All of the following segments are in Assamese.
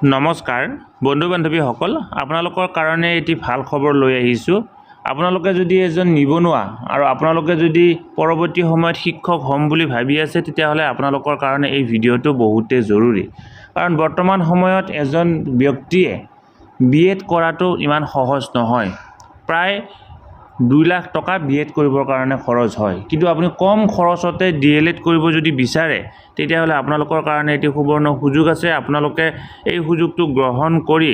নমস্কাৰ বন্ধু বান্ধৱীসকল, আপোনালোকৰ কাৰণে এটি ভাল খবৰ লৈ আহিছোঁ। আপোনালোকে যদি এজন নিবনুৱা আৰু আপোনালোকে যদি পৰৱৰ্তী সময়ত শিক্ষক হ'ম বুলি ভাবি আছে, তেতিয়াহ'লে আপোনালোকৰ কাৰণে এই ভিডিঅ'টো বহুতেই জৰুৰী। কাৰণ বৰ্তমান সময়ত এজন ব্যক্তিয়ে বি এড কৰাটো ইমান সহজ নহয়। প্ৰায় 2 লাখ টকা বি এড কৰিবৰ কাৰণে খৰচ হয়। কিন্তু আপুনি কম খৰচতে ডি এল এড কৰিব যদি বিচাৰে, তেতিয়াহ'লে আপোনালোকৰ কাৰণে এটি সুবৰ্ণ সুযোগ আছে। আপোনালোকে এই সুযোগটো গ্ৰহণ কৰি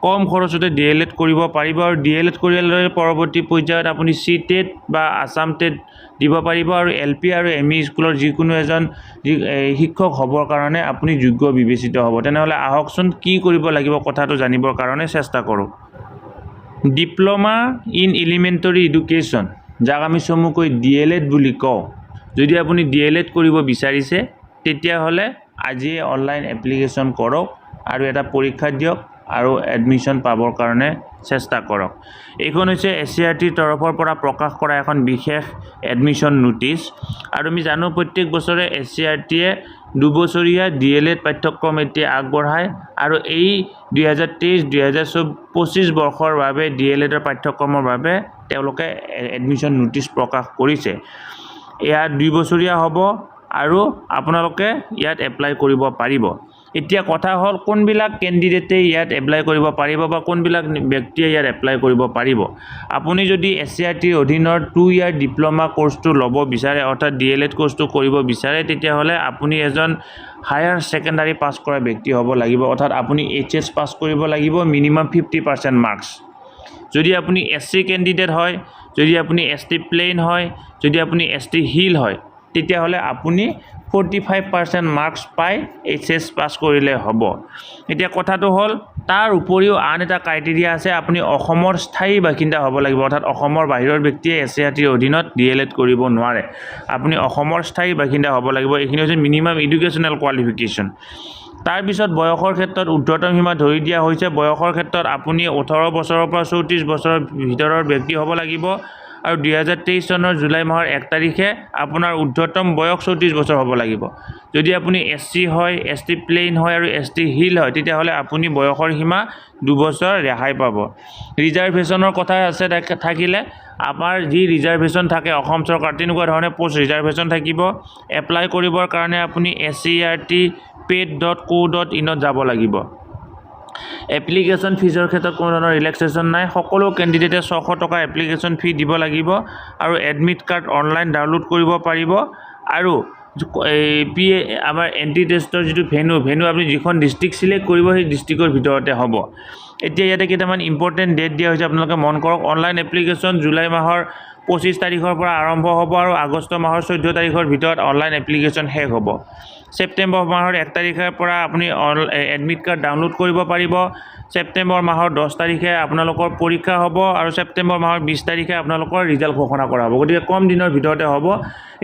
কম খৰচতে ডি এল এড কৰিব পাৰিব আৰু ডি এল এড কৰিলে পৰৱৰ্তী পৰ্যায়ত আপুনি চি টেট বা আছাম টেট দিব পাৰিব আৰু এল পি আৰু এম ই স্কুলৰ যিকোনো এজন যি শিক্ষক হ'বৰ কাৰণে আপুনি যোগ্য বিবেচিত হ'ব। তেনেহ'লে আহকচোন, কি কৰিব লাগিব কথাটো জানিবৰ কাৰণে চেষ্টা কৰোঁ। ডিপ্ল'মা ইন এলিমেণ্টৰী এডুকেশ্যন, যাক আমি চমুকৈ ডি এল এড বুলি কওঁ, যদি আপুনি ডি এল এড কৰিব বিচাৰিছে, তেতিয়াহ'লে আজিয়ে অনলাইন এপ্লিকেশ্যন কৰক আৰু এটা পৰীক্ষা দিয়ক আৰু এডমিশ্যন পাবৰ কাৰণে চেষ্টা কৰক। এইখন হৈছে এছ চি আৰ টিৰ তৰফৰ পৰা প্ৰকাশ কৰা এখন বিশেষ এডমিশ্যন ন'টিছ। আৰু আমি জানো, প্ৰত্যেক বছৰে এছ চি আৰ টিয়ে 2 বছৰীয়া ডি এল এড পাঠ্যক্ৰম এতিয়া আগবঢ়ায় আৰু এই 2023 2025 বৰ্ষৰ বাবে ডি এল এডৰ পাঠ্যক্ৰমৰ বাবে তেওঁলোকে এডমিশ্যন ন'টিছ প্ৰকাশ কৰিছে। এয়া 2 বছৰীয়া হ'ব আৰু আপোনালোকে ইয়াত এপ্লাই কৰিব পাৰিব। এতিয়া কথা হ'ল, কোনবিলাক কেণ্ডিডেটে ইয়াত এপ্লাই কৰিব পাৰিব বা কোনবিলাক ব্যক্তিয়ে ইয়াত এপ্লাই কৰিব পাৰিব? আপুনি যদি এছ চি আৰ টিৰ অধীনৰ 2 ইয়াৰ ডিপ্ল'মা কৰ্চটো ল'ব বিচাৰে, অৰ্থাৎ ডি এল এড কৰ্চটো কৰিব বিচাৰে, তেতিয়াহ'লে আপুনি এজন হায়াৰ ছেকেণ্ডাৰী পাছ কৰা ব্যক্তি হ'ব লাগিব। অৰ্থাৎ আপুনি এইচ এছ পাছ কৰিব লাগিব, মিনিমাম 50% মাৰ্কছ। যদি আপুনি এছ চি কেণ্ডিডেট হয়, যদি আপুনি এছ টি প্লেইন হয়, যদি আপুনি এছ টি হিল হয়, তেতিয়াহ'লে আপুনি 45% মাৰ্কছ পাই এইচ এছ পাছ কৰিলে হ'ব। এতিয়া কথাটো হ'ল, তাৰ উপৰিও আন এটা ক্ৰাইটেৰিয়া আছে। আপুনি অসমৰ স্থায়ী বাসিন্দা হ'ব লাগিব। অৰ্থাৎ অসমৰ বাহিৰৰ ব্যক্তিয়ে এছ চি আৰ টিৰ অধীনত ডি এল এড কৰিব নোৱাৰে। আপুনি অসমৰ স্থায়ী বাসিন্দা হ'ব লাগিব। এইখিনি হৈছে মিনিমাম এডুকেশ্যনেল কোৱালিফিকেশ্যন। তাৰপিছত বয়সৰ ক্ষেত্ৰত ঊৰ্ধতম সীমা ধৰি দিয়া হৈছে। বয়সৰ ক্ষেত্ৰত আপুনি 18 বছৰৰ পৰা 34 বছৰৰ ভিতৰৰ ব্যক্তি হ'ব লাগিব আৰু 2023 চনৰ জুলাই মাহৰ 1 তাৰিখে আপোনাৰ ঊৰ্ধতম বয়স 34 বছৰ হ'ব লাগিব। যদি আপুনি এছ চি হয়, এছ টি প্লেইন হয় আৰু এছ টি হিল হয়, তেতিয়াহ'লে আপুনি বয়সৰ সীমা 2 বছৰ ৰেহাই পাব। ৰিজাৰ্ভেশ্যনৰ কথা আছে। থাকিলে আমাৰ যি ৰিজাৰ্ভেশ্যন থাকে অসম চৰকাৰ, তেনেকুৱা ধৰণে পষ্ট ৰিজাৰ্ভেশ্যন থাকিব। এপ্লাই কৰিবৰ কাৰণে আপুনি scrtpet.co.inত যাব লাগিব। এপ্লিকেশ্যন ফিজৰ ক্ষেত্ৰত কোনো ধৰণৰ ৰিলেক্সেশ্যন নাই। সকলো কেণ্ডিডেটে 600 টকা এপ্লিকেশ্যন ফি দিব লাগিব আৰু এডমিট কাৰ্ড অনলাইন ডাউনলোড কৰিব পাৰিব। আৰু এই পি এ আমাৰ এণ্ট্ৰি টেষ্টৰ যিটো ভেনু, আপুনি যিখন ডিষ্ট্ৰিক্ট চিলেক্ট কৰিব, সেই ডিষ্ট্ৰিক্টৰ ভিতৰতে হ'ব। এতিয়া ইয়াতে কেইটামান ইম্পৰ্টেণ্ট ডেট দিয়া হৈছে, আপোনালোকে মন কৰক। অনলাইন এপ্লিকেশ্যন জুলাই মাহৰ 25 তাৰিখৰ পৰা আৰম্ভ হ'ব আৰু আগষ্ট মাহৰ 14 তাৰিখৰ ভিতৰত অনলাইন এপ্লিকেশ্যন শেষ হ'ব। ছেপ্টেম্বৰ মাহৰ 1 তাৰিখৰ পৰা আপুনি এডমিট কাৰ্ড ডাউনলোড কৰিব পাৰিব। ছেপ্টেম্বৰ মাহৰ 10 তাৰিখে আপোনালোকৰ পৰীক্ষা হ'ব আৰু ছেপ্টেম্বৰ মাহৰ 20 তাৰিখে আপোনালোকৰ ৰিজাল্ট ঘোষণা কৰা হ'ব। গতিকে কম দিনৰ ভিতৰতে হ'ব।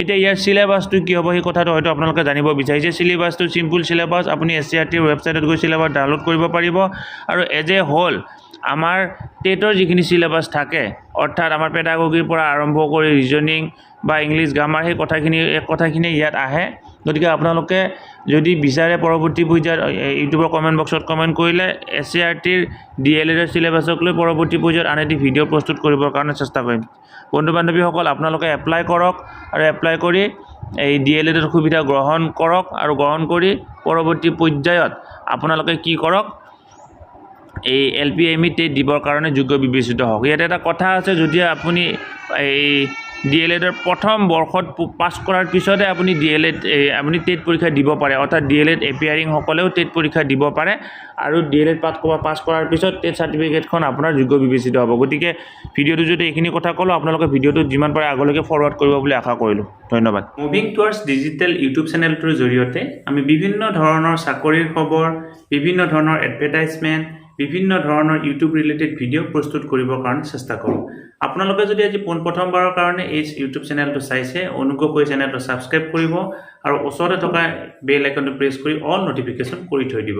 এতিয়া ইয়াৰ চিলেবাছটো কি হ'ব, সেই কথাটো হয়তো আপোনালোকে জানিব বিচাৰিছে। চিলেবাছটো চিম্পুল চিলেবাছ। আপুনি এছ চি আৰ টিৰ ৱেবছাইটত গৈ চিলেবাছ ডাউনলোড কৰিব পাৰিব। আৰু এজ এ হোল আমাৰ টেটৰ যিখিনি চিলেবাছ থাকে, অৰ্থাৎ আমাৰ পেডাগগীৰ পৰা আৰম্ভ কৰি ৰিজনিং বা ইংলিছ গ্ৰামাৰ, সেই কথাখিনি ইয়াত আহে। গতিকে আপোনালোকে যদি বিচাৰে, পৰৱৰ্তী পৰ্যায়ত ইউটিউবৰ কমেণ্ট বক্সত কমেণ্ট কৰিলে এছ চি আৰ টিৰ ডি এল এডৰ চিলেবাছক লৈ পৰৱৰ্তী পৰ্যায়ত আন এটি ভিডিঅ' প্ৰস্তুত কৰিবৰ কাৰণে চেষ্টা কৰিম। বন্ধু বান্ধৱীসকল, আপোনালোকে এপ্লাই কৰক আৰু এপ্লাই কৰি এই ডি এল এডৰ সুবিধা গ্ৰহণ কৰক আৰু গ্ৰহণ কৰি পৰৱৰ্তী পৰ্যায়ত আপোনালোকে কি কৰক, এই L P M E TET দিবৰ কাৰণে যোগ্য বিবেচিত হওক। ইয়াতে এটা কথা আছে, যদি আপুনি এই ডি এল এডৰ প্ৰথম বৰ্ষত পাছ কৰাৰ পিছতে আপুনি ডি এল এড আপুনি টেট পৰীক্ষা দিব পাৰে। অৰ্থাৎ ডি এল এড এপিয়াৰিংসকলেও টেট পৰীক্ষা দিব পাৰে আৰু ডি এল এড পাছ কৰাৰ পিছত টেট চাৰ্টিফিকেটখন আপোনাৰ যোগ্য বিবেচিত হ'ব। গতিকে ভিডিঅ'টো যদি এইখিনি কথা ক'লোঁ, আপোনালোকে ভিডিঅ'টো যিমান পাৰে আগলৈকে ফৰৱাৰ্ড কৰিব বুলি আশা কৰিলোঁ। ধন্যবাদ। মুভিং টুৱাৰ্ডছ ডিজিটেল ইউটিউব চেনেলটোৰ জৰিয়তে আমি বিভিন্ন ধৰণৰ চাকৰিৰ খবৰ, বিভিন্ন ধৰণৰ এডভাৰটাইজমেণ্ট, বিভিন্ন ধৰণৰ ইউটিউব ৰিলেটেড ভিডিঅ' প্ৰস্তুত কৰিবৰ কাৰণে চেষ্টা কৰোঁ। আপোনালোকে যদি আজি পোনপ্ৰথমবাৰৰ কাৰণে এই ইউটিউব চেনেলটো চাইছে, অনুগ্ৰহ কৰি চেনেলটো ছাবস্ক্ৰাইব কৰিব আৰু ওচৰতে থকা বেল আইকনটো প্ৰেছ কৰি অল ন'টিফিকেশ্যন কৰি থৈ দিব।